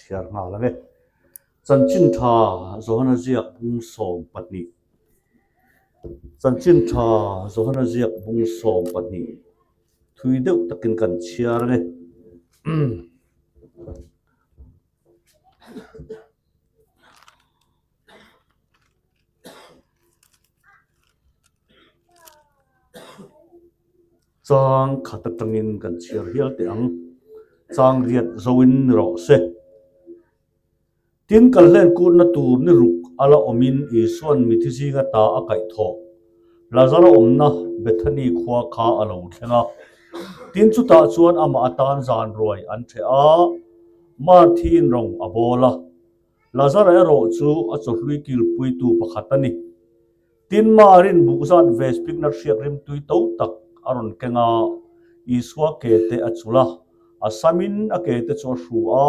chhiar nghal ang e. Chanchin tha Johana ziak bung 12. Chanchin tha Johana ziak bung 12 thui deuh takin kan chhiar ang e. Chang khat atangin kan chhiar hial teh ang. Chang riat zoin ni rawh se. Tin, kal hlen kutna tur ni ruk a la awmin Isua'n mithi zinga ta a kaih thawh. Lazara awmna Bethany khua kha a lo thleng a. Tin, chutah chuan amah atan zan ruai an ṭheh a, Marthi'n rawng a bawl a. Lazara erawh chu a chawhlui kilpuitu pakhat a ni. Tin, Marin buk zat ve spikna hriak rimtui to tak a rawn keng a, Isua ke te a chul a, a samin a ke te chu a hru a,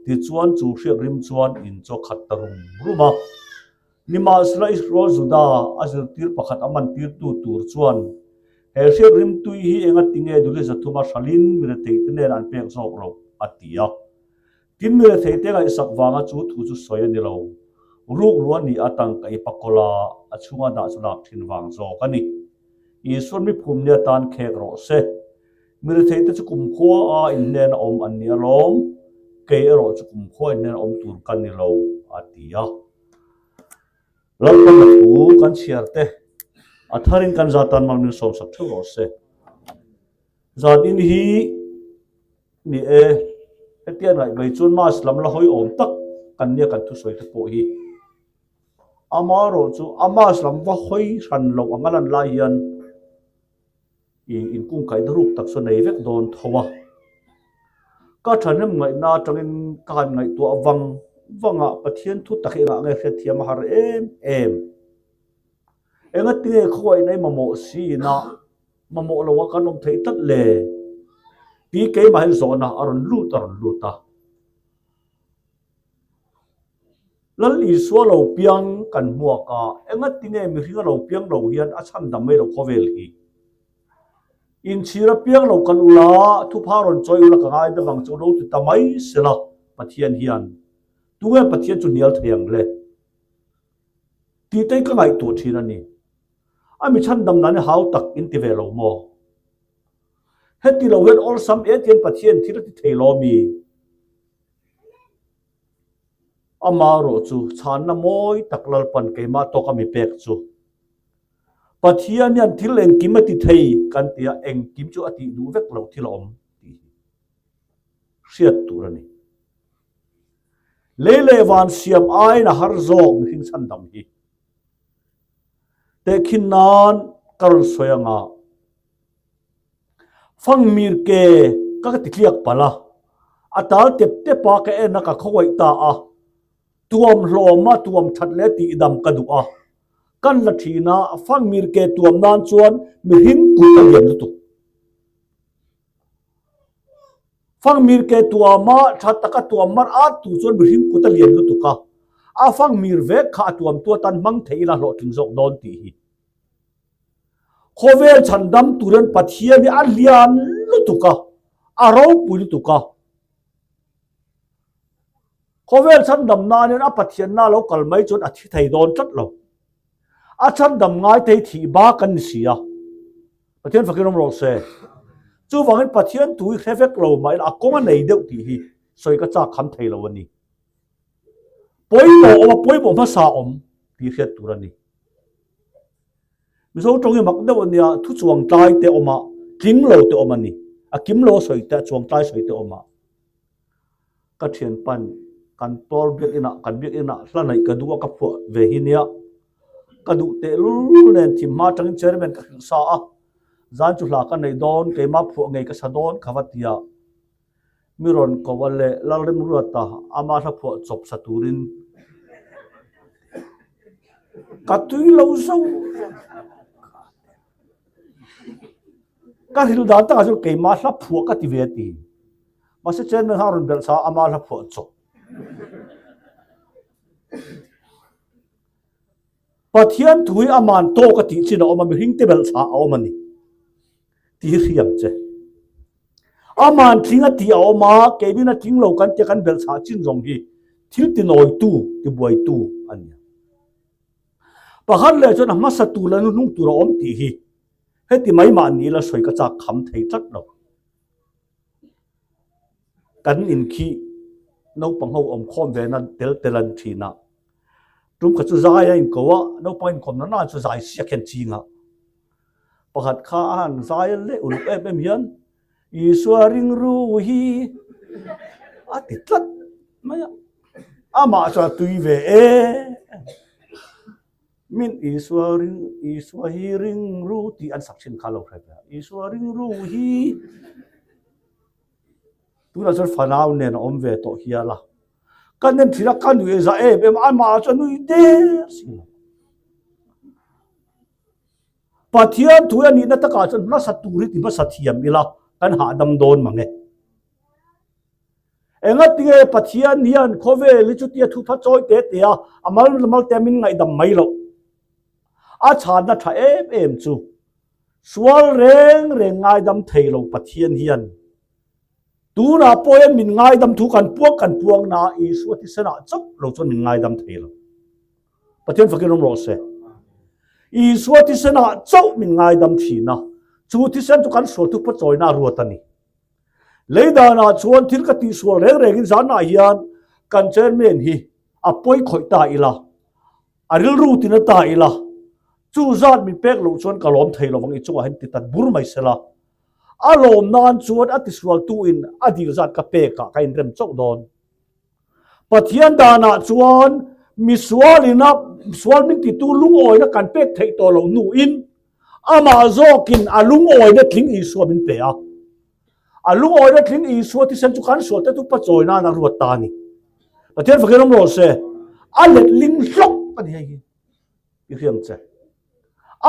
tichuan chu hriak rim chuan in chu a khat ta rum rum a. Nimahsela Israel Juda a zirtir pakhat a mantirtu tur chuan, He hriak rimtui hi engatinge duli zathuma hralin mi retheite nen an pek zawk loh? a ti a. Tin mi retheite ngaihsak vanga chu thu chu sawi a ni lo. Rukru a nih a tangka i pakawlh a, a chhunga dah chu lak thin vang zawk a ni. Isuan mi phum nia tan khek rawh se. Mi retheite chu kumkhua a inhnen a awm an ni alawm, kei erawh chu kumkhua inhnen a awm tur ka ni lo, a ti a. Lalpan a thu kan chhiar te a tharin kan za tan mal min sawmsak theuh rawh se. Zan in hi Ni e, hetia ngaih mai chuan Mass lam la hawi awm tak kan nia kan thusawi te pawh hi. Amaherawhchu a Mass lam va hawi hran loh anga lan lai hian i inkungkaihna ruk tak chu a nei vek dawn tho a. Ka thahnem ngaihna atangin ka han ngaihtuah vang vang a, Pathian thu tak hi engah nge hriatthiam a har em em. Engatinge khawngaihna i mamawh siin a Mamawh lo a kan awm theih tlat le? Ti keimahin zawhna a rawn lut a rawn lut a. Lal Isua lo piang kan hmuak a, engatinge mihring a lo piang lo hian a chhan dam mai lo khawvel hi? Inchhir a piang lo kan ula, thupha rawn chawi ula ka ngai deuh ang chu lo ti ta mai sela Pathian hian. Tunge Pathian chu hnial thei ang le? Tih te hi ka ngaihtuah thin a ni. A mi chhandam nan i hau tak in ti ve lo maw? Heti lo hian awlsam e tian Pathian thil a ti thei lo mi? Ama erawh chu chhanna mawi tak Lalpan keimah tawka mi pek chu. Pathian hian thil engkim a ti thei kan ti a, engkim chu a tih duh vek loh thil a awm tih hi hriat tur a ni. Lei leh van siam aiin a har zawk mihring chhandam hi. Tehkhin nan ka rawn sawi anga Fangmir ke ka ka ti tliak palh a, a tal tep tep a ka en a ka khawngaih ta a, tuam hlawm a tuam that leh tihdam ka duh a, kan la thin a, Fangmir ke tuam nan chuan mihring kut a lian lutuk. Fangmir ke tuama tha taka tuam mar at tu chuan mihring kut a lian lutuk a, a fangmir vek kha a tuamtu atan hmang thei ila hlawhtling zawk dawn tih hi. Khawvel chhandam turin Pathian hi a lian lutuk a, a ropui lutuk a. Khawvel chhandam nan hian a Pathianna lo kal mai chuan a thi thei dawn tlat lo. A chhandam ngai te hi thih bak an ni si a. Pathian fakin awm rawh se. Chuvangin Pathian thu hi hre vek lo mah ila a kawng a nei deuh tih hi sawi ka chak kham thei lo a ni. Pawimawh awm a, pawimawh hmasa awm tih hriat tur a ni. Mizo tawng hi mak deuh a nia, thu chuang tlai te awm a, tling lo te awm a ni. A kim lo a sawi te, a chuang tlai sawi te awm a. Ka thianpan kan pawl biakinah kan biakinah hla naih ka duh a ka phuah ve hi nia. Ka duh tehlul nen thim hma atangin chairman ka hrilh sa a, zan chu hla ka neih dawn keimah phuah ngei ka sa dawn kha va ti a. Mi rawn ko a leh Lalremruata ama hla phuah chawp sa turin ka tui lo zo vek. Ka hrilh dan takah chuan keimah hla phuah ka ti ve a ti. Mahse chairman kha a rawn belh sa a, ama hla phuah chawp. Pathian thu hi aman tawk a tih chin a awm a, mihring te belh chhah a awm a ni tih hi hriam che. Aman tling a tih a awm a, keinin a tling lo kan tia kan belh chhah chin zawng hi thil tinawitu, tibuaitu a ni. Pakhat leh chuan a hmasa tur leh hnuhnung tur a awm tih hi heti mai mahni la sawi ka chak kham thei tlat lo. Kan inkhih naupang ho awm khawm ve na tel tel an thin a, tum kha chu zai a inko a, naupang inkawm na na chu zai siak hian ching a, pakhat kha a han zai leh uluk em em hian Isua ringru hi a ti tlat mai a, amah chuan a tui ve e. Min Isua ring Isua hi ringru tih an sak thin kha lo hre ve a, Isua ringru hi tunah chuan fanau nen a awm ve tawh hial a, ka nem thin a ka nuih za em em a, amah chuan nui der si lo. Pathian thu a nihna takah chuan hmasa tur hi ti hmasa thiam ila kan hahdam dawn mang e. Engatinge Pathian hian khawvel hi chutia thupha chawi te te a, a mal mal te min ngaihdam mai loh. A chhanna tha em em chu sual reng reng ngaidam thei lo Pathian hian tunah pawh hian min ngaidam thu kan puang kan puang na Isua thisenah chauh lo chuan min ngaidam thei lo. Pathian fakin awm rawh se. Isua thisenah chauh min ngaidam thin a, chu thisen chu kan sual thupha chawina a ruat a ni. Lei danah chuan thil ka tihsual reng rengin zanah hian kan chairman hi a pawi khawih ta ila, a rilru tina ta ila, chu zat min pek loh chuan ka lawm thei lovang i chungah hian ti tat bur mai sela. A lawm nan chuan a tisualtuin a dil zat ka pekah ka inrem chauh dawn. Pathian danah chuan misualina sual min titu lungawina kan pek theih tawh loh hnuin amah zawkin a lungawina tling Isua min pe a. A lungawina tling Isua thisen chu kan sualte chu pachawi nan a ruat ta a ni. Pathian fakin awm rawh se, a letling hlawk a ni hei hi. I hriam che.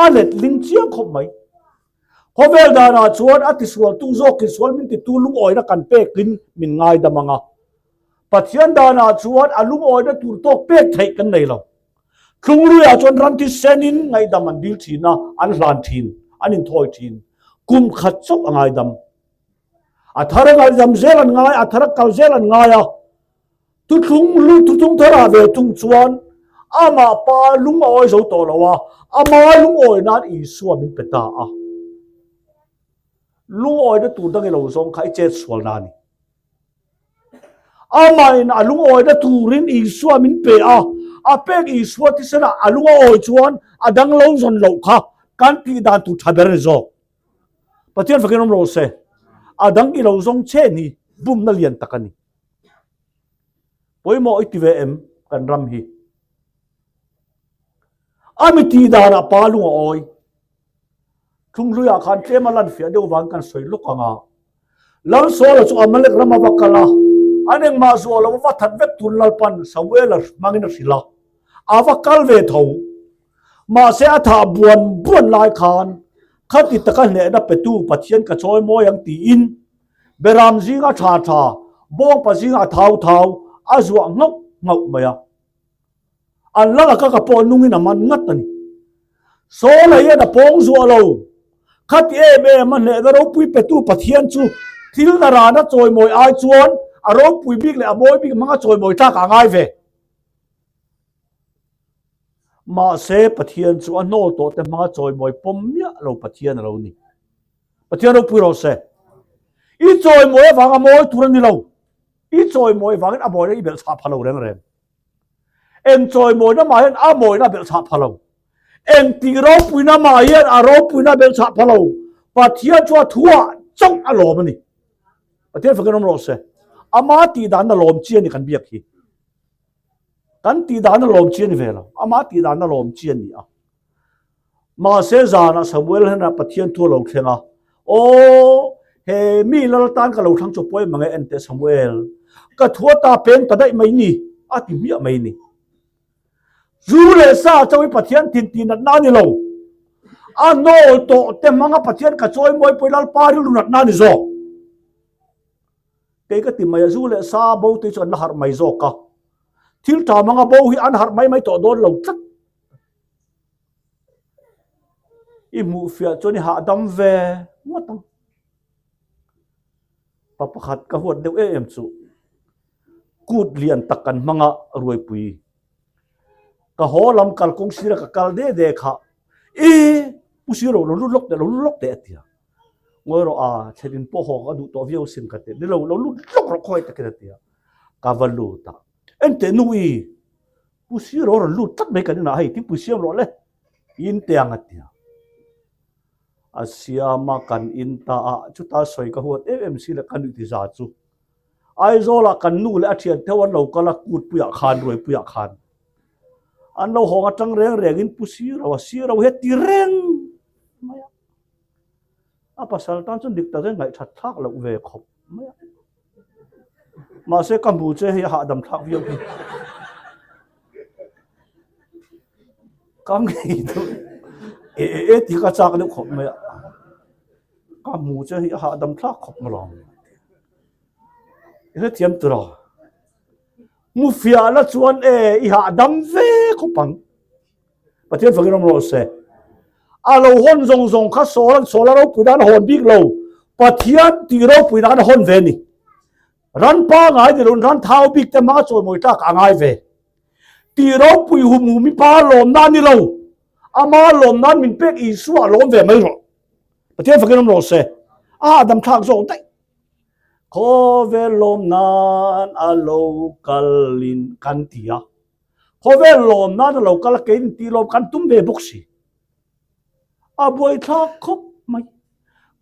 A letling chiang khawp mai. Khawvel danah chuan a tisualtu zawkin sual min titu lungawina kan pekin min ngaidam ang a. Pathian danah chuan a lungawina tur tawk pek theih kan nei lo. Thlungluiah chuan ram thisenin ngaihdam an dil thin a, an hlan thin, an inthawi thin. Kum khat chauh a ngaidam. A thar a ngaihdam zel an ngai, a thar a kal zel an ngai a. Thuthlung lu thuthlung tharah ve thung chuan amah pa lung a awi zo tawh lo a, ama lungawi nan Isua min pe ta a. Lungawina tur dang i lo zawng kha i chet sual na a ni. Amahin a lungawina turin Isua min pe a, a pek Isua thisenah a lung a awi chuan a dang lo zawn loh kha kan tih dan tur tha ber a ni zawk. Pathian fakin awm rawh se, a dang i lo zawng che ni bumna lian tak a ni. Pawimawh i ti ve em kan ram hi? A mi tih danah pa lung a awi. Thlunghluiah khan tlem a lan fiah deuh vang kan sawi lawk ang a. Lalsawla chu Amalek ram a va kal a, an engmah zuah lo a va that vek tur Lalpan Samuela hmangin a hrilh a, a va kal ve tho. Mahse a thah buan buan lai khan khati taka hnehna petu Pathian ka chawi mawi ang tiin Beram zinga tha tha, bawngpa zinga thau thau a zuah nghauh nghauh mai a. An lal a ka ka pawh nungin a man ngat a ni. Saul a hian a pawng zuah lo. Khati em em a hnehna ropui petu Pathian chu thil na rana chawimawi ai chuan a ropui bik leh a mawi bik hmanga chawimawi tlak a ngai ve. Mahse Pathian chu a hnawl tawh te hmanga chawimawi pawm miah lo Pathian a lo ni. Pathian ropui rawh se. I chawimawi avanga mawi tur a ni lo. I chawimawi vangin a mawina i belh chhah pha lo reng reng. Eng chawimawina mah hian a mawina belh chhah pha lo. Eng tih ropuina mah hian a ropuina belh chhah pha lo. Pathian chu a thuah chauh a lawm a ni. Pathian fakin awm rawh se. Ama tih dan a lawm chi a ni kan biak hi. Kan tih dan a lawm chi a ni ve lo. Ama tih dan a lawm chi a ni a. Mahse zanah Samuel hnenah Pathian thu a lo thleng a, Aw, he mi lal tan ka lo thlang chu pawi mang e, enteh Samuel, ka thu ata peng ta daih mai ni, a ti hmiah mai ni. Zu leh sa chauh hi Pathian thin tih natna a ni lo. A nawl tawh te hmanga Pathian ka chawi mawi pawi Lalpa rilru natna a ni zawk. Kei ka ti mai a, zu leh sa bo te chu an la harh mai zawk a. Thil tha hmanga bo hi an harh mai mai tawh dawn lo tlat. I hmuh fiah chuan i hahdam ve ngawt ang. Pa pakhat ka huat deuh em em chu kut lian tak kan hmang a ruaipui. Ka haw lam kalkawng sira ka kal de de kha e pu siro lo lut lawk teh lo lut lawk teh a ti a. Ngawi rawh a thlenin pawh haw ka duh tawh viau sin ka ti. Ni lo lo lut lawk rawh khawi takin a ti a. Ka va lut a. Enteh nu i pu siro rawn lut tlat mai kan inah hei thingpui siam rawh le in te ang a ti a. A siam a kan in ta a, chuta sawi ka huat em em si le ka nuih ti za chu. Aizawlah kan nu leh a thian theuh an lo kal a, kutpuiah khan, ruaipuiah khan. An lo hawng atang reng rengin Pu Siro a, Siro hi a ti reng mai a. A pasal tan chuan dik tak hian ngaihthat thlak loh ve khawp mai a. Mahse ka hmu che hei a hahdam thlak viau hi. Ka ngei deuh e e e tih ka chak deuh khawp mai a. Ka hmu che hei a hahdam thlak khawp mai lo. I hrethiam tur a. Hmu fiah la chuan e i hahdam ve khawp ang. Pathian fakin awm rawh se. A lo hawn zawng zawng kha sawl an sawl a ropui nan a hawn bik lo. Pathian tih ropui nan a hawn ve a ni. Ran pangai ni loin ran thau bik te hmanga chawimawi tlak a ngai ve. Tih ropui hum hum hi pa lawm nan ni lo. Ama lawm nan min pek Isua a lawm ve mai rawh. Pathian fakin awm rawh se. A hahdam thlak zawk daih. Khawvel lawm nan a lo kalin kan ti a. Khawvel lawm nan a lo kal a, kei inti lawm kan tum ve bawk si. A buaithlak khawp mai.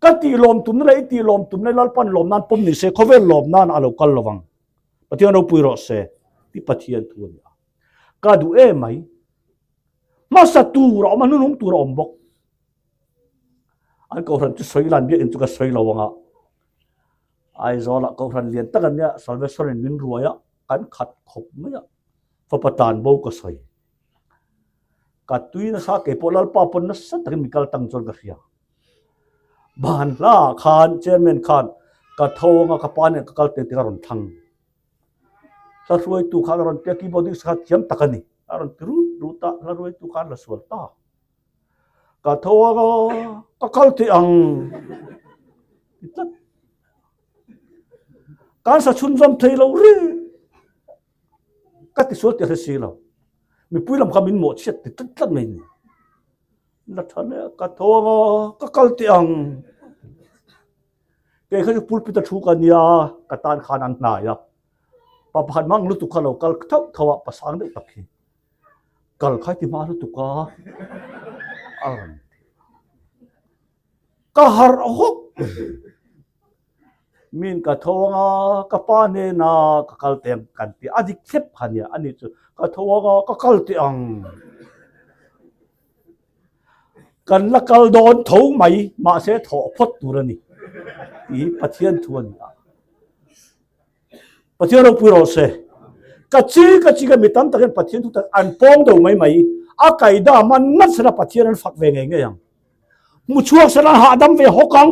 Ka tih lawm tumna leh i tih lawm tumna Lalpan lawm nan pawm ni se, khawvel lawm nan a lo kal lo vang. Pathian ropui rawh se, ti Pathian thu a ni a. Ka duh em mai. Hmasa tur a awm a, hnunung tur a awm bawk. An kohhran chu sawi lan biakinn chu ka sawi lo ang a. Aizawlah kohhran lian tak an nia, Salvation in min ruai a. Kan khat khawp mai a, fapa tan bo ka sawi. Ka tui nasa kei pawh Lalpa pawn nasa takin mi kal tang chuan ka hria. Ban hla ah khan chairman khan ka tho anga ka pa nen ka kal teh teh a rawn thlang. Hla hruaitu khan a rawn tia keyboardist kha thiam tak a ni. A rawn ti rut rut a, hla hruaitu khan la sual ta. Ka tho anga ka kal teh ang ti tlat. Kan sa chhunzawm thei lo reng. Ka ti sual tih a hre si lo. Mipui lam kha min mawhchhiat ti tlat tlat mai ni. La tha hle a, ka tho anga ka kal teh ang. Kei kha chu pulpit a thu ka nia, ka tan khan an hnai a. Pa pakhat mang lutuk kha lo kal thauh thauh a, pa sang deuh tak hi. Kal khai ti hma lutuk a, a rawn ti. Ka harh hawk. Min ka tho anga ka pa hnena ka kal teh ang kan ti a dik thlep kha nia ani chu ka tho anga ka kal teh ang. Kan la kal dawn tho mai mahse thawh phawt tur a ni tih Pathian thu a ni a. Pathian ropui rawh se. Ka chi ka chi ka mi tam takin Pathian thu tak an pawng do mai mai. A kaida man ngat sela Pathian an fak ve ngei ngei ang. Hmu chhuak sela an hahdam ve hawk ang.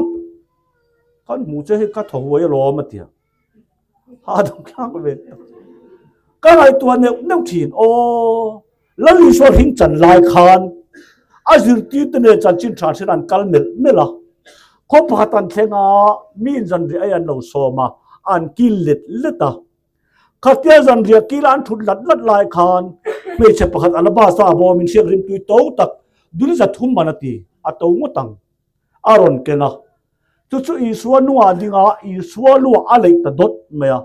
Kan hmu che hi ka thaw huai alawm a tia. Hahdam thlak ve tak. Ka ngaihtuah neuh neuh thin. Aw Lal Isua hring chan lai khan a zirtirte nen chanchin tha hriat an kal melh melh a. Khaw pakhat an thleng a, mi in zanriah ei an lo sawm a, an kil let let a. Khatia zanriah kila an thut lat lat lai khan hmeichhe pakhat alabasta a bawmin hriak rimtui to tak duli 300 man a ti, a to ngawt ang, a rawn ken a. Chu chu Isua nungah dingah Isua luah a leih ta dawt mai a.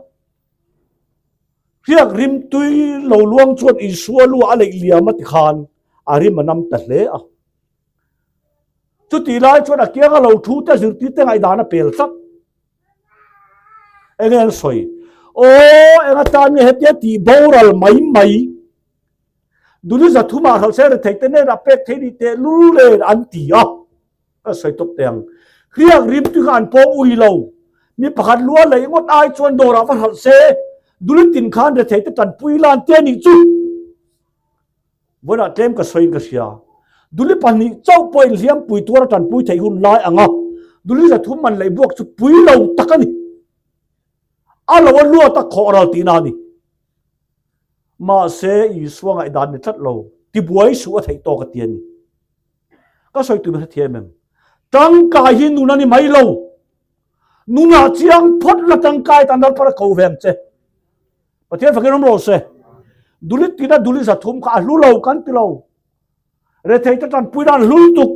Hriak rimtui lo luang chuan Isua lu a leih liam a ti khan a rim a nam ta hle a. Chutih lai chuan a kianga lo thu te zirtir te ngaihdan a pel tlat. Enge an sawi? Aw, eng atan nge hetia tih boral mai mai? Duli 300 ah hralhse rethei te nen a pek thei ni teh lul nen an ti a. Ka sawi tawp teh ang. Hriak rim tui kha an pawng ui lo. Mi pakhat lua lei ngawt ai chuan dawrah va hralh se, duli tin khan rethei te tanpui lan te a nih chu. Vawiinah tlem ka sawiin ka hria. Duli pahnih chauh pawh inhliam pui tuar a tanpui theih hun lai ang a, duli 300 man lei buak chu pui lo tak a ni. A lo a luat a khawh ral tihna a ni. Mahse, Isua ngaihdan ni tlat lo, tibuai suh a theih tawk a ti a ni. Ka sawi tur hrethiam em? Tangkai hi nun a ni mai lo. Nunah chiang phawt la tangkai tan Lalpa a ko ve ang che. Pathian fakin awm rawh se. Duli tina duli 300 kha a hlu lo kan ti lo. Rethei te tanpui nan hlu tuk.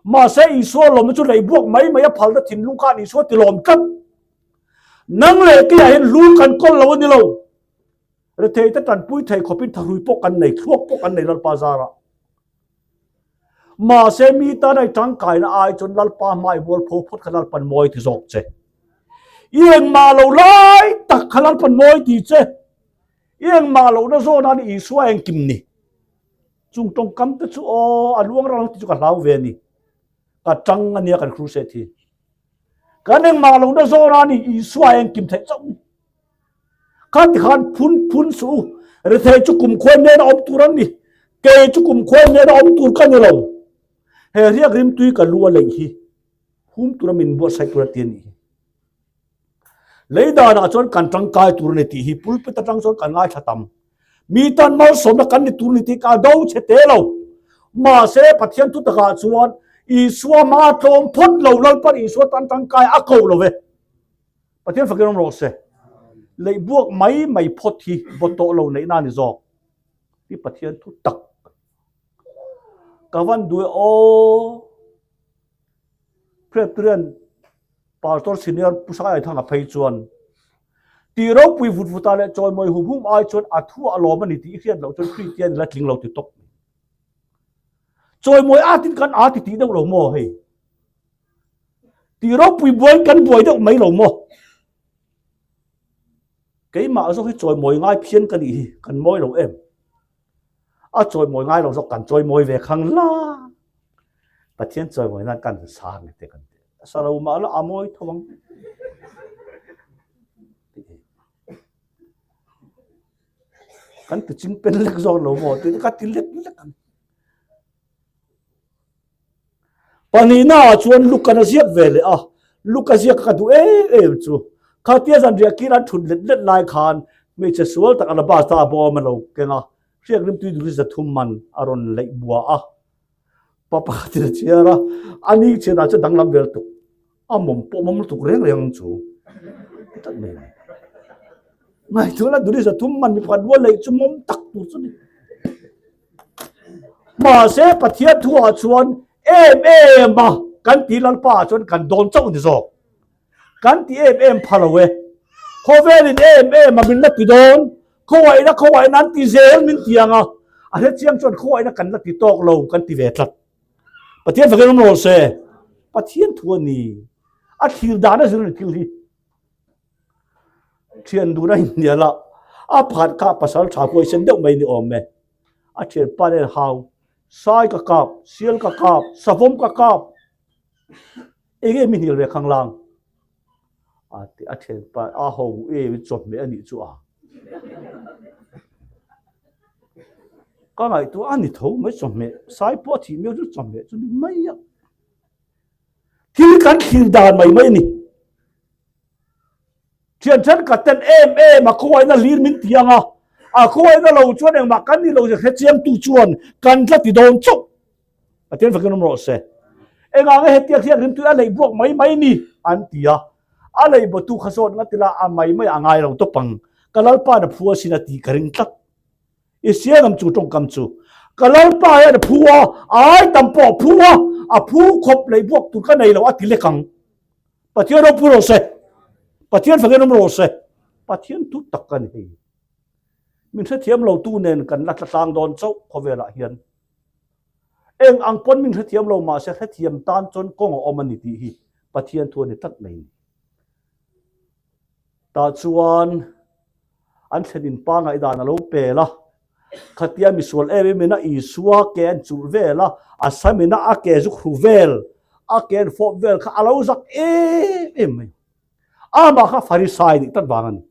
Mahse Isua lawmna chu lei buak mai mai a phalna thinlung khan Isua ti lawm tlat. Nang leh keiah hian hlu kan kawl lo a ni lo. Rethei te tanpui thei khawpin thahrui pawh kan nei, thluak pawh kan nei Lalpa zarah. Mahse mi tan ai tangkaina ai chuan Lalpa hmai mual pho phawt kha Lalpan mawi ti zawk che. I engmah lo lai tak kha Lalpan mawi ti che. I engmah lohna zawn a ni Isua engkim ni. Chung tawngkam te chu aw a luang ral ang ti chu ka hlau ve a ni. Ka tang a nia kan crusade hi. Kan engmah lohna zawn a ni Isua engkim theih chauh ni. Kha ti khan phun phun suh u. Rethei chu kum khuai nena awm tur an ni. Kei chu kum khuai nena awm tur ka ni lo. He riak rimtui ka lu a leih hi hum tura min buatsaih tur a ti a nih hi. Lei danah chuan kan tangkai tur a ni tih hi pulpit atang chuan kan ngaithla tam. Mi tan malsawmna kan ni tur a ni tih ka do chhe te lo. Mahse Pathian thu takah chuan Isua hma tlawm phawt lo Lalpan Isua tan tangkai a ko lo ve. Pathian fakin awm rawh se. Leih buak mai mai phawt hi bawt tawh lo neihna a ni zawk. Hi Pathian thu tak. Ka van duh e aw. Presbyterian Pastor Senior Pu Sai Aithanga phei chuan tih ropui vut vuta leh chawimawi hum hum ai chuan a thu a lawm a ni tih i hriat loh chuan Kristian la tling lo ti tawp. Chawimawi atin kan a ti tih deuh lo maw hei. Tih ropui buai kan buai deuh mai lo maw? Keimah zawk hi chawimawi ngai phian ka nih hi, kan mawi lo em? A chawimawi ngai lo zawk kan chawimawi ve khang la. Pathian chawimawi nan kan sang te kan ti. Sa lo mah la a mawi tho ang. Kan ti ching pen lek zawk lo maw? Ti ka ti lek lek ang. Pahnihna ah chuan Luka na ziak ve leh a, Luka ziak ka duh em em chu. Khatia zanriah kir an thut let let lai khan hmeichhe sual tak alabasta a bawm a lo keng a, hriak rimtui duri 300 man a rawn leih bua a. Pa pakhatin a chhiar a, a ni chhiatah chuan danglam vel tuk. A mawm pawh mawm lutuk reng reng ang chu. Tlat mai mai. Ngaihtuahna duri 300 man mi pakhat rual leih chu mawm tak tur chu ni. Mahse Pathian thuah chuan em em a kan ti Lalpa ah chuan kan dawn chauh ni zawk. Kan ti em em pha lo e. Khawvelin em em a min la ti dawn, khawngaihna khawngaihna an ti zel min ti ang a, a hrechiang chuan khawngaihna kan la ti tawk lo kan ti ve tlat. Pathian fakin awm rawh se. Pathian thu a ni. A thlir dan a zir a ni thil hi. Thian dun a inhnial a, a phat kha pasal tha huaisen deuh mai ni awm e. A thianpa nen hau, sai ka kap, sial ka kap, savawm ka kap, eng nge mi hnial ve khang lang? A ti a thianpa a ho em in chawhmeh a nih chu a. Ka ngaihtuah a ni tho mai chawhmeh, sai pawh a thih miau chu chawhmeh chu ni mai a. Thil kan thlir dan mai mai a ni. Thian thenkhat ten em em a khawngaihna hlir min ti ang a, a khawngaihna lo chuan engmah kan ni lo zia hrechiangtu chuan kan tla ti dawn chauh. Pathian fakin awm rawh se. Engah nge hetiang hian rimtui a lei buak mai mai ni? an ti a. A lei bawtu kha zawt ngat ila a mai mai a ngai lo tawp ang. Ka Lalpa'n a phu asin a tih ka ring tlat. I siangam chu tawngkam chu. Ka Lalpa hian a phu a, a ai tam pawh a phu a, a phu khawp lei buak tur ka nei lo a ti lek ang. Pathian ropui rawh se. Pathian fakin awm rawh se. Pathian thu tak a ni hei. Min hrethiam lo tu nen kan la tlatlang dawn chauh khawvelah hian. Eng ang pawn min hrethiam lo mahse hrethiam tan chuan kawng a awm a ni tih hi Pathian thu a ni tlat mai ni. Tah chuan an thlen in pa ngaihdan a lo pel a, khatia misual em em in a Isua ke an chulh vel a, a sam in a a ke zuk hru vel, a ke an fawp vel kha a lo zak em em mai. Amah kha Farisai nih tlat vang a ni.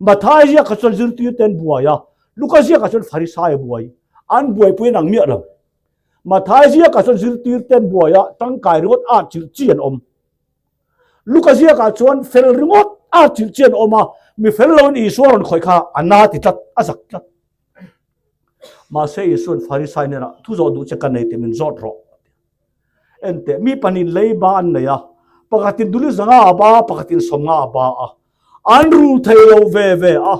Mathai ziakah chuan zirtir te an buai a, Luka ziakah chuan Farisai a buai. An buaipui an ang miah lo. Mathai ziakah chuan zirtir te an buai a, tangkai ringawt at chilh chi an awm. Luka ziakah chuan fel ringawt a chilh chian awm a, mi fel loin Isua rawn khawih kha a na ti tlat, a zak tlat. Mahse Isua'n Farisai hnenah, Thu zawh duh che ka nei tih min zawt rawh. Enteh, mi pahnihin leiba an nei a, Pakhatin duli zanga a ba, pakhatin sawmnga a ba a. An rul thei lo ve ve a.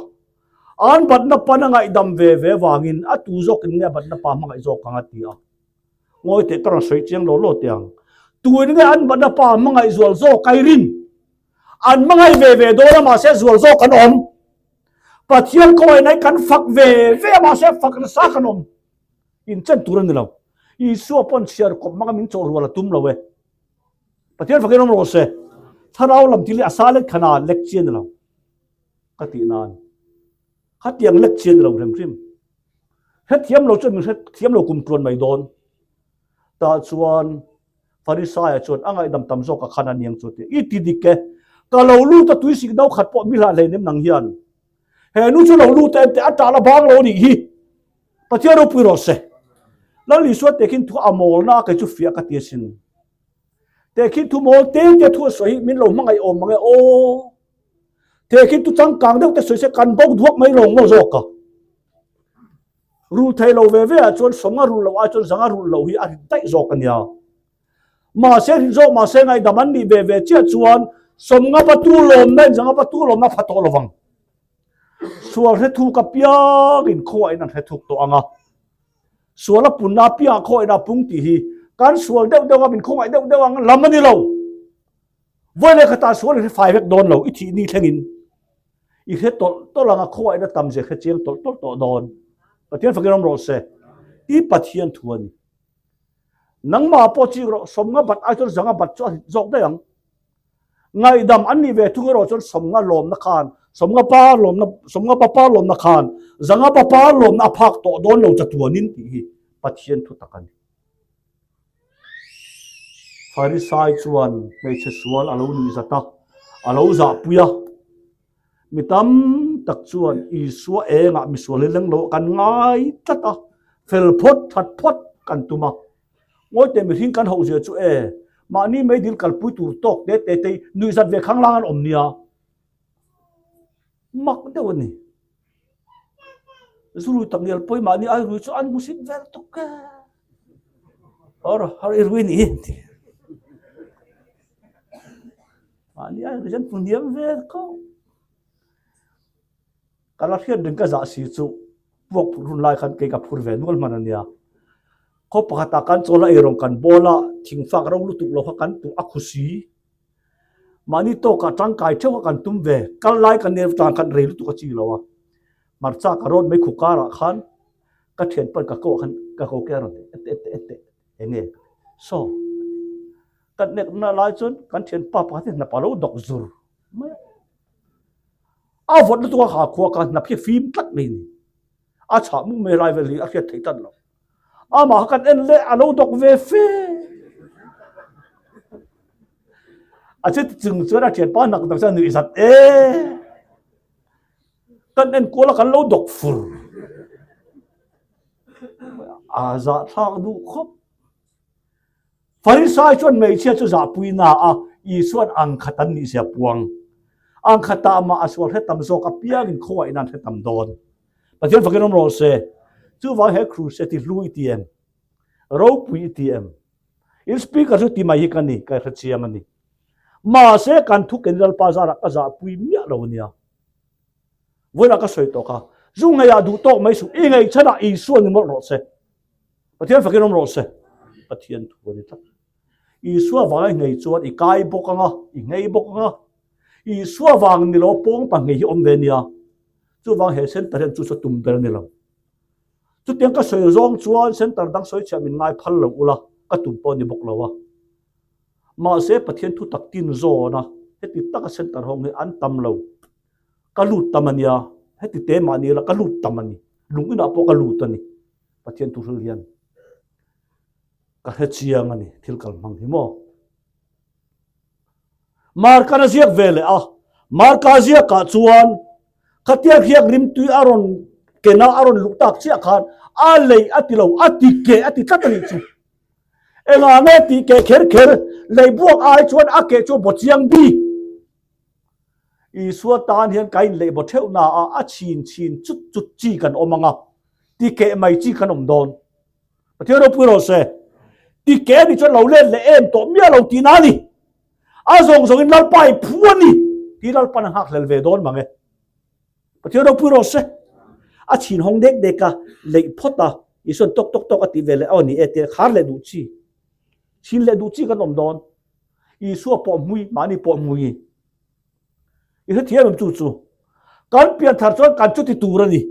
An batna pan a ngaihdam ve ve vangin a tu zawkin nge a batna pa hmangaih zawk ang a ti a. Ngawi teh ka rawn sawi chiang lo lo teh ang. Tuin nge an batna pa hmangaih zual zawk kai rin? An hmangaih ve ve dawn a mahse zual zawk an awm. Pathian kawngaihnai kan fak ve ve a mahse fak nasa kan awm. Inchen tur a ni lo. Isua pawn chhiar kawp hmanga min chawh rual a tum lo e. Pathian fakin awm rawh se. Thlarau lam thil hi a sa lek khan a lek chi a ni lo. Ka tih nan. Khatiang lek chi a ni lo hrim hrim. Hrethiam lo chuan min hrethiam lo kum tluan mai dawn. Tah chuan Farisaia chuan a ngaihdam tam zawk a khan a niang chu a ti. I ti dik e. Ka lo lut a tuisik no khat pawh mi hlah hleinem nang hian. He nu chu lo lut a en teh a tah la bang lo nih hi. Pathian ropui rawh se. Lal Isua tehkhin thu a mawlna a kei chu fiah ka ti asin. Tehkhin thu mawl te te thu a sawi hi min lo hmangaih awm mang e aw. Tehkhin thu changkang deuh te sawi se kan bo duak mai lawng maw zawk a. Rul thei lo ve ve ah chuan sawng a rul loh ai chuan zang a rul loh hi a rit daih zawk a nia. Mahse rit zawk mahse ngaihdam an nih ve ve chiah chuan sawmnga patu lawmna in zanga patu lawmna pha tawh lovang. Sual hre thuk apiangin khawiahin an hre thuk tawh ang a. Sual a punna apiangah khawiahin a pung tih hi kan sual deuh deuh a, min khawngaih deuh deuh ang lam a ni lo. Vawi leh khatah sual i hre fai vek dawn lo, i thih ni thlengin i hre tawlh tawlh ang a, khawiahin a tam zia hre chiang tawlh tawlh tawh dawn. Pathian fakin awm rawh se. I Pathian thu a ni. Nangmah pawh chik rawh, sawmnga bat ai chuan zanga bat chu a hlit zawk daih ang. Ngaihdam an nih ve thung erawh chuan sawmnga lawmna khan, sawmnga pa lawmna, sawmnga papa lawmna khan zanga papa lawmna a phak tawh dawn lo chatuanin tih hi Pathian thu tak a ni. Farisai chuan hmeichhe sual a lo nuih zat a, a lo zahpui a. Mi tam tak chuan Isua engah misual hi leng lo kan ngai tlat a, fel phawt, that phawt kan tum a. Ngawite mihring kan hoh zia chu e, mahni meidil kalpui tur tawk te te te nuihzat ve khanglang an awm nia. Mak deuh a ni. Zurui tak ngial pawi mahni ai rui chu an hmusit vel tuk e. Har har i rui ni ti. Mahni ai rui chuan hmu vel ko. Ka la hriat reng ka zah si chu puak phurh hun lai khan kei ka phur ve nual hman a nia. Khaw pakhatah kan chawl a eirawng kan bawl a, thingfak ro lutuk lo kha kan tuh a khu si. Mahni tawkah tangkai theuh kha kan tum ve, kal lai kan ner tang khan rei lutuk a chi lo a. Hmarcha ka rawt mai khu karah khan ka thianpan ka ko ah khan ka ko ke a rawn ti ette ette ette eng nge saw kan nek na lai chuan kan thianpa pakhat hi hnap a lo dawk zur mai a. A vawt lutuk a ha khua ka hnap hi fim tlat mai a ni. A chhah mum mai lai vel hi a hriat theih tlat lo. Amah kha kan en leh a lo dawk ve fe. A che chung chuan a thianpa nak nak chuan nuih zat e. Kan en kual a kan lo dawk fur. A zahthlak duh khawp. Farisai chuan hmeichhia chu zahpui na a, Isua'n ang khat an nih zia puang. Ang khatah mah a sual hre tam zawk apiangin khawngaihna an hre tam dawn. Pathian fakin awm rawh se. Chuvang he crusade hi hlu i ti em? Ropui i ti em? In speaker chu ti mai hi ka ni, ka hre chiang a ni. Mahse kan thu ken Lalpa zarah ka zahpui miah lo a nia. Vawiinah ka sawi tawh kha, zu ngeiah duh tawk mai suh, i ngaihchhanah Isua ni mawlh rawh se. Pathian fakin awm rawh se. Pathian thu a ni tlat. Isua vang i nghei chuan i kai bawk ang a, i nghei bawk ang a. Isua vang ni lo pawng pa nghei hi awm ve nia. Chuvang he center hian chu chu tum ber a ni lo. Chutiang ka sawi zawng chuan center dang sawi chhiah min ngai phal lo ula, ka tum pawh a ni bawk lo a. Mahse Pathian thu tak tin zawn a, heti taka center ho hi an tam lo. Ka lut tam a nia, heti te mah ni ila ka lut tam a ni. Lung inah pawh ka lut a ni. Pathian thu hril hian ka hre chiang a ni thil kal hmang hi maw. Markan a ziak ve leh a, Marka ziakah chuan khatia hiak rimtui a rawn kena a rawn luh tak chiah khan a lei a ti lo, a ti keh a ti tlat a nih chu. Engah nge tih keh kher kher, lei buak ai chuan a keh chu a baw chiang bik. Isua tan hian ka inleih baw theuh na a, a chhin chhin chut chut chi kan awm ang a, ti keh mai chi kan awm dawn. Pathian ropui rawh se. Ti keh a nih chuan lo let leh em tawh miah lo tihna a ni. A zawng zawngin Lalpa i phu a ni tih Lalpan a nghakhlel ve dawn mang e. Pathian ropui rawh se. A chhin hawng dek dek a, leih phawt a, Isuan tawk tawk tawk a tih ve leh aw ni e tia khar leh duh chi. Chhin leh duh chi kan awm dawn. Isua pawh hmui, mahni pawh hmui. I hrethiam em chu chu? Kan pian thar chuan kan chuti tur a ni.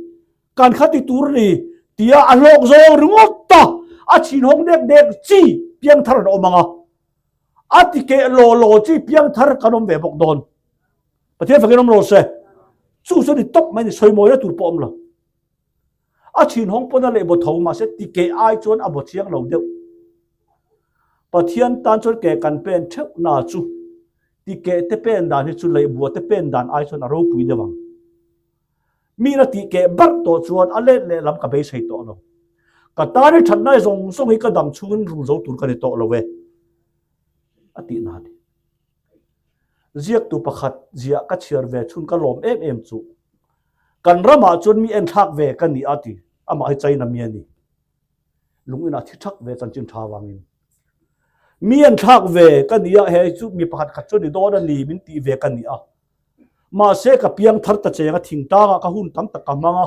Kan kha ti tur a ni tia a hlawk zawng ringawt a, a chhin hawng dek dek chi piang thar an awm ang a. A ti keh law law chi piang thar kan awm ve bawk dawn. Pathian fakin awm rawh se. Chu chu ni tawp mai ni, sawimawina tur pawh awm lo. A chhin hawng pawn a leh baw tho mahse ti keh ai chuan a baw chiang lo deuh. Pathian tan chuan ke kan pen theuh na chu ti keh te pen dan hi chu lehbua te pen dan ai chuan a ropui deuh ang. Mi na tih keh barh tawh chuan a let leh lam ka beisei tawh lo. Ka tan i thatna zawng zawng hi ka dam chhungin rul zo tur ka ni tawh lo e a tih na ni. Ziaktu pakhat ziah ka chhiar ve chhun ka lawm em em chu kan ramah chuan mi enthlak ve ka ni a ti amah hi China mi a ni. Lung inah thi thak ve chanchin tha vangin mi enthlak ve ka ni a he chu mi pakhat khat chu ni dawn a ni min tih ve ka ni a. Mahse ka piang thar ta cheng a thingtlangah ka hun tam tak ka hmang a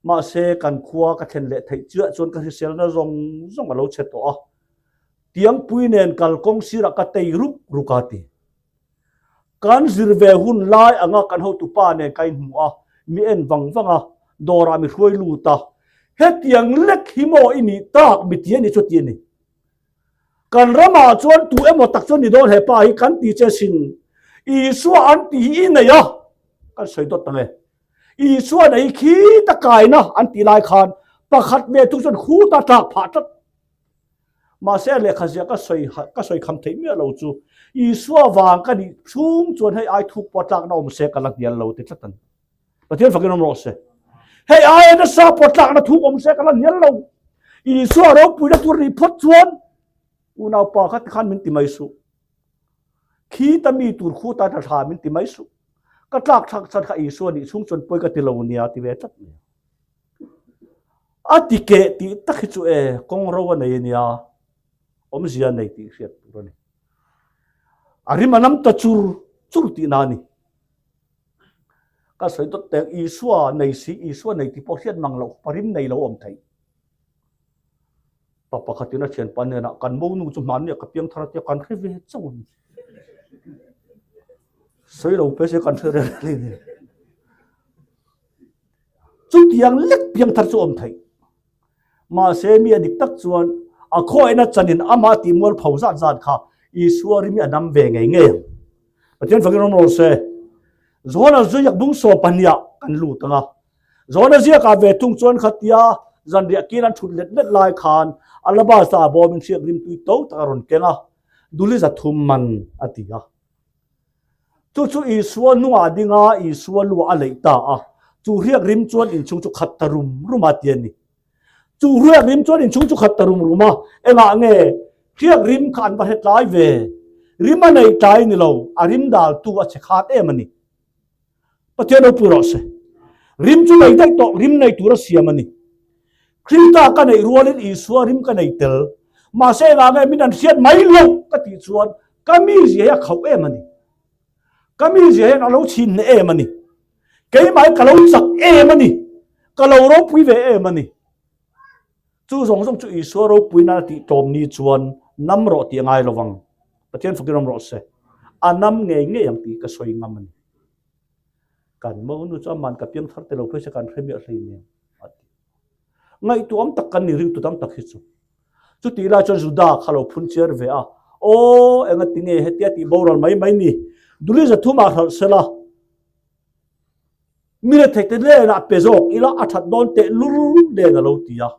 mahse kan khua ka thlen leh theih chiah chuan ka hriselna zawng zawng a lo chhe tawh a. Tiangpui nen kalkawng sirah ka tei ruk ruk a ti. Kan zir ve hun lai anga kan hotupa nen ka inhmu a, mi en vang vang a, dawrah mi hruai lut a. Hetiang lek hi maw i nih tak mi ti a ni chu ti a ni. Kan ramah chuan tu emaw tak chuan ni dawn he pa hi kan ti che sin. Isua an ti hi i nei a, kan sawi dawt ang e. Isua nei khi ta kaina an tih lai khan pakhat ve thung chuan khuta tlak phah tlat. Mahse a lehkha ziah ka sawi ka sawi kham theih miah lo chu Isua vang ka nih chhung chuan hei ai thuk pawh tlakna awm se ka la hnial lo ti tlat a ni. Pathian fakin awm rawh se. Hei aia nasa pawh tlakna thuk awm se ka la hnial lo. Isua ropuina tur nih phawt chuan unaupa kha tikhan min ti mai suh. Khi ta mi tur khu ta tha min ti mai suh. Ka tlak thlak chan kha Isua nih chhung chuan pawi ka ti lo nia ti ve tlat mai. A ti keh tih tak hi chu e kawng ro a nei a nia, awmzia a nei tih hriat tur a ni. A rim a nam ta chur chur tihna a ni. Ka sawi dawt teng Isua nei si, Isua nei tih pawh hriat mang loh khawpa rim nei lo awm theih. Pa pakhatin a thianpa hnenah kan monu chu hmanni ah ka piang thar a tia kan hre ve chauh a ni. Sawi lo pe se kan hre reng a ni. Chutiang lek piang thar chu awm theih. Mahse mi a dik tak chuan a khawiahna chanin amah tih mual pho zat zat kha Isua rim hi a dam ve ngei ngei ang. Pathian fakin awm rawh se. Johana ziak bung 12 ah kan lut ang a. Johana ziakah ve thung chuan khatia zanriah kil an thut let let lai khan alabasta bawmin hriak rim tui to tak a rawn keng a, duli 300 man a ti a. Chu chu Isua hnungah ding a, Isua luah a leih ta a. Chu hriak rim chuan inchhung chu khat ta rum rum a ti a ni. Chu hriak rim chuan inchhung chu khat ta rum rum a, engah nge hriak rim kha an va hre tlai ve? Rim a nei tlai ni lo, a rim daltu a che khat em a ni. Pathian ropui rawh se. Rim chu nei daih tawh, rim nei tura siam a ni. Krista ka neih rualin Isua rim ka nei tel. Mahse engah nge min an hriat mai loh ka tih chuan ka mizia hi a khauh em a ni. Ka mizia hian a lo chhin hneh em a ni. Keimah hi ka lo chak em a ni. Ka lo ropui ve em a ni. Chu zawng zawng chu Isua ropui nana tih tlawm ni chuan nam rawh tih a ngai lo vang. Pathian fakin awm rawh se. A nam ngei ngei ang tih ka sawi ngam a ni. Kan monu chu aman ka piang thar te lo phei se kan hre miah hlei nen a ti. Ngaihtuah tak kan ni ringtu tam tak hi chu. Chutih lai chuan Juda kha lo phun chiar ve a, Aw, enga tinge hetia tih boral mai mai ni? Duli 300 ah hralh sela, mi rethei te hnenah pe zawk ila a that dawn teh lul nen a lo ti a.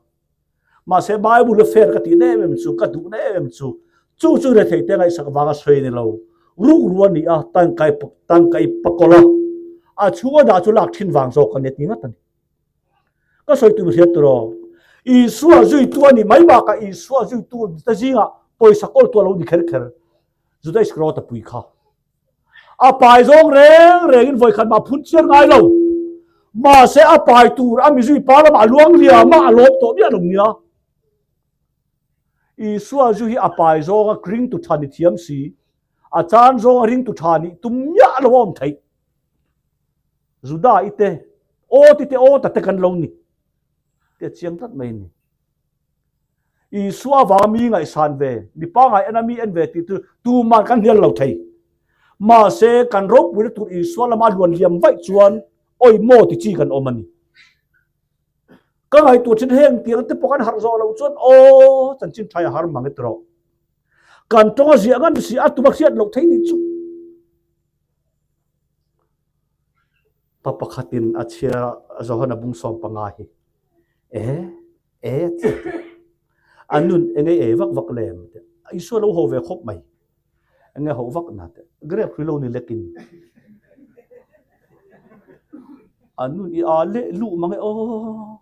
Mahse Bible a fair ka tih na em em chu, ka duh na em em chu, chu chu rethei te ngaihsak vanga sawi a ni lo. Rukru a ni a, tangkai tangkai pakawlh a, a chhunga dah chu lak thin vang zawk a ni a ti ngat a ni. Ka sawi tum hriat tur aw. Isua zuitu a ni mai bakah Isua zuitu te zingah pawisa kawltu a lo ni kher kher. Juda Iskariota pui kha. A pai zawng reng rengin vawikhat mah phun chiar ngai lo. Mahse a pai tur a mizui pa lamah a luang liam a, a lawm tawh miah lo nia. Isua zu hi a pai zawnga kring tu tha ni thiam si. A chan zawng a ringtu tha nih tum miah lo a awm theih. Juda i te, aw ti te aw ta te kan lo ni. Te chiang tlat mai ni. Isua avanga mi ngaihsan ve, mi pangai ena mi en ve tih chu tuman kan hnial lo thei. Mahse, kan ropuina tur Isua lama a luan liam vaih chuan awi maw ti chi kan awm a ni. Ka ngaihtuah thin heng tiang te pawh kan harh zawh loh chuan aw chanchin thai a har mang e tawh. Kan tawng a ziah ngan si a tuma hriat loh thei nih chu. Pa pakhatin a chhiar a Johana bung 15 hi e e ti a nun enge e vak vak lem te Isua lo ho ve khawp mai enge ho vak na te grape hrui lo ni lekin a nun i a leh luh mang e aw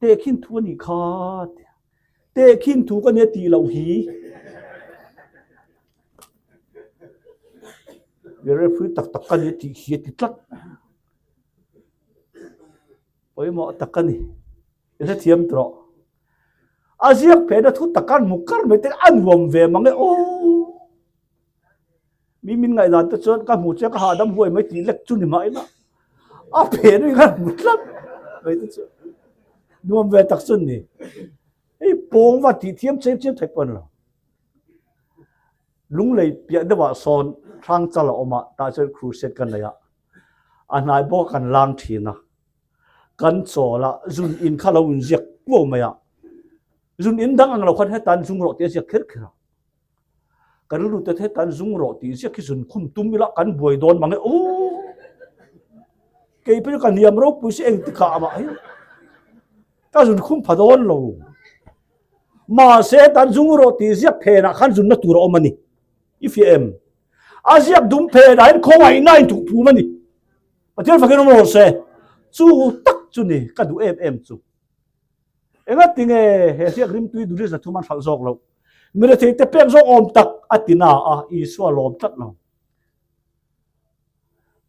tehkhin thu a nih kha te tehkhin thu ka nia tih loh hi grape hrui tak tak ka nia tih hi a ti tlat pawimawh tak a ni i hrethiam tawh a ziak phehna thu tak an hmu kar mai te a nuam ve mang e aw mi min ngaihdan te chuan ka hmu che ka hahdam huai mai tih lek chu ni mah ila a phehna hi ka hmu tlat mai te chu nuam ve tak chu ni hei pawng va tih thiam chem chem theih pawh a ni lo lunglei piah deuhah sawn hrangchal a awm a tah chuan crusade ka nei a a hnai bawk a kan lang thin a kan chawl a zun in kha lo inziak kuau mai a zun in dang ang lo khan hetan zung rawh tih a ziak kher kher a ka rilru te hetan zung rawh tih ziak hi zun khum tum ila kan buai dawn mang e aw kei pawh ka hniam ropui si engtikah amah hi ka zun khum pha dawn lo mahse tan zung rawh tih ziak phenah khan zunna tur a awm a ni i fiah em a ziak dum phenah hian khawngaihna in thuk phum a ni Pathian fakin awm rawh se. Chu tak chu ni ka duh em em chu. Enga tinge he hriak rimtui duri 300 an hralh zawk loh. Mi rethei te pek zawk awm tak a ti na a, Isua lawm tlat lo.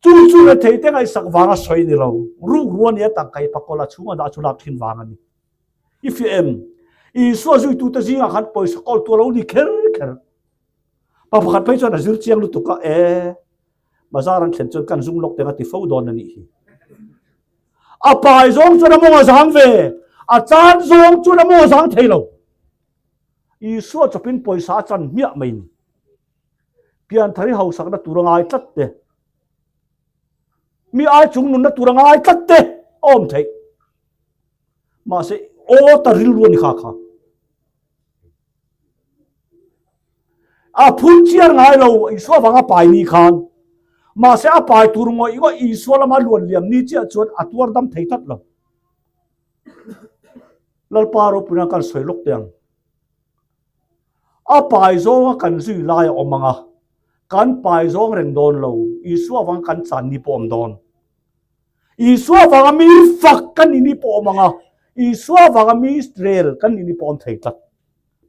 Chu chu rethei te ngaihsak vanga sawi ni lo, rukru a nia tangka i pakawla chhunga dah chu lak thin vang a ni. I fiah em? Isua zuitute zingah khan pawisa kawltu a lo ni kher kher. Pa pakhat phei chuan a zir chiang lutuk a, e Bazar an thlen chuan kan zung lawk teng a ti fo dawn a nih hi. A pai zawng chuan a mawng a zang ve, a chan zawng chuan a mawng a zang thei lo. Isua chawpin pawisa a chan hmiah mai ni. Pianthari hausakna tur a ngai tlat te, mi ai chung nunna tur a ngai tlat te a awm theih. Mahse, aw ta rilru a ni kha kha. A phun chiar ngai lo Isua vanga pai ni khan. Mahse a pai tur ngawih ngawih Isua lama luan liam ni chiah chuan a tuar dam thei tlat lo. Lalpa ropuina kan sawi lawk teh ang. A pai zawnga kan zui lai a awm ang a, kan pai zawng reng dawn lo, Isua vanga kan chan ni pawh a awm dawn. Isua vanga mi fak kan nih ni pawh a awm ang a, Isua vanga mi rel kan nih ni pawh a awm thei tlat.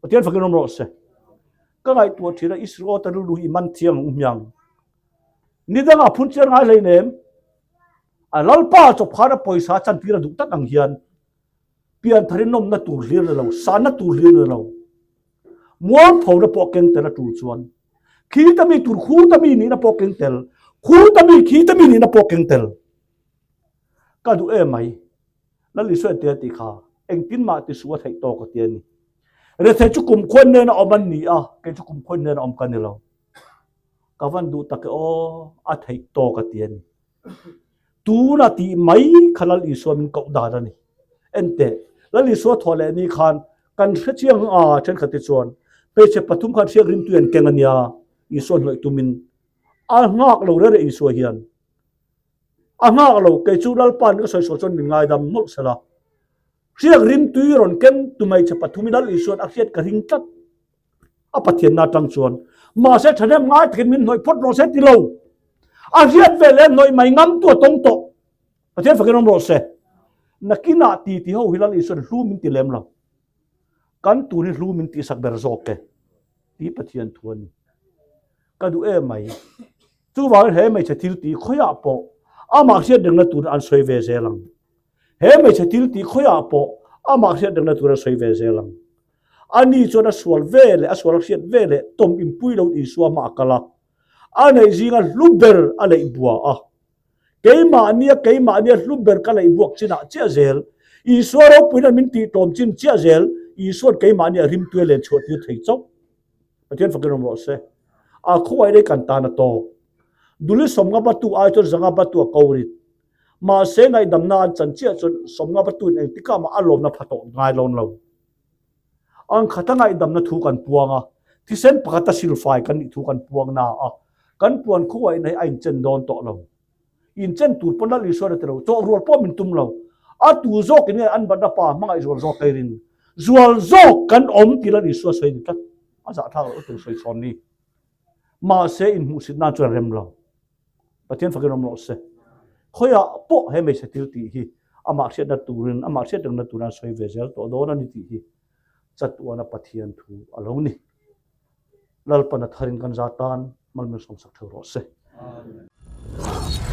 Pathian fakin awm rawh se. Ka ngaihtuah thin a, Israel ta rilru hi i man thiang ang u hmiang. Ni dangah phun chiar ngai hlei nem. A Lalpa chawp khan a pawisa chantir a duh tak ang hian piantharin nawmna tur hlir ni lo, sanna tur hlir ni lo, mualphona pawh keng tel a tul chuan khi ta mi tur khu ta mi nihna pawh keng tel, khu ta mi khi ta mi nihna pawh keng tel. Ka duh em mai. Lal Isua tia tih kha engtin mah ti suh a theih tawk a ti a ni. Rethei chu kumkhuan nena awm an ni a, kei chu kumkhuan nena awm ka ni lo. Ka van duh tak e aw, a theih tawk a ti a ni. Tuna tih mai kha Lal Isua min koh dan a ni. Enteh, Lal Isua thawh leh ni khan kan hre chiang a, thenkhat te chuan hmeichhe pathum khan hriak rimtui an keng a nia, Isua hnawih tumin a nghak lo rere Isua hian. A nghak lo, kei chu Lalpa'n ka sawi sual chuan min ngaidam mawlh sela. Hriak rimtui rawn ken tu hmeichhe pathum i Lal Isua'n a hriat ka ring tlat. A Pathianna atang chuan, mahse thahnem ngai takin min hnawih phawt rawh se ti lo. A hriat ve leh hnawih mai ngam tu a tawng tawh. Pathian fakin awm rawh se. Nakinah ti ti ho hi Lal Isua'n hlu min ti lem lo. Kan tun hi hlu min tihsak ber zawk e tih Pathian thu a ni. Ka duh em mai. Chuvangin he hmeichhe thil tih khawiah pawh amah hriat rengna tur an sawi ve zel ang. He hmeichhe thil tih khawiah pawh amah hriat rengna tur an sawi ve zel ang. Ani chuan a sual ve leh a sual a hriat ve leh tawm inpui lo Isua hma a kal a. A neih zinga hlu ber a leih bua a. Keimahnia keimahnia hlu ber ka leih buak chinah chiah zel. Isua ropuina min tihtlawm chin chiah zel. Isua'n keimahnia rimtui a len chhuah tir thei chauh. Pathian fakin awm rawh se. A khuaih rei kan tan a tawk. Duli sawmnga batu ai chuan zanga batu a ko rit. Mahse ngaihdamna an chan chiah chuan sawmnga batuin engtikah mah a lawmna pha tawh ngai lawn lo. Ang khata ngaihdamna thu kan puang a, thisen pakhata silfai kan nih thu kan puang na a, kan puan khuaihna hi a inchen dawn tawh lo. Inchen tur pawn Lal Isuan a ti lo, chawh rual pawh min tum lo. A tu zawkin nge an batna pa hmangaih zual zawk kei rin? Zual zawk kan awm tih Lal Isua sawi a ni tlat. A zahthlak loh tur sawi chhawn ni. Mahse inhmuhsit nan chuan rem lo. Pathian fakin awm rawh se. Khawiah pawh he hmeichhe thil tih hi amah hriatna turin, amah hriat rengna turin an sawi ve zel tawh dawn a ni tih hi chatuana Pathian thu a lo ni. Lalpana tharin kan za tan malmin sawmsak theuh rawh se. Amen.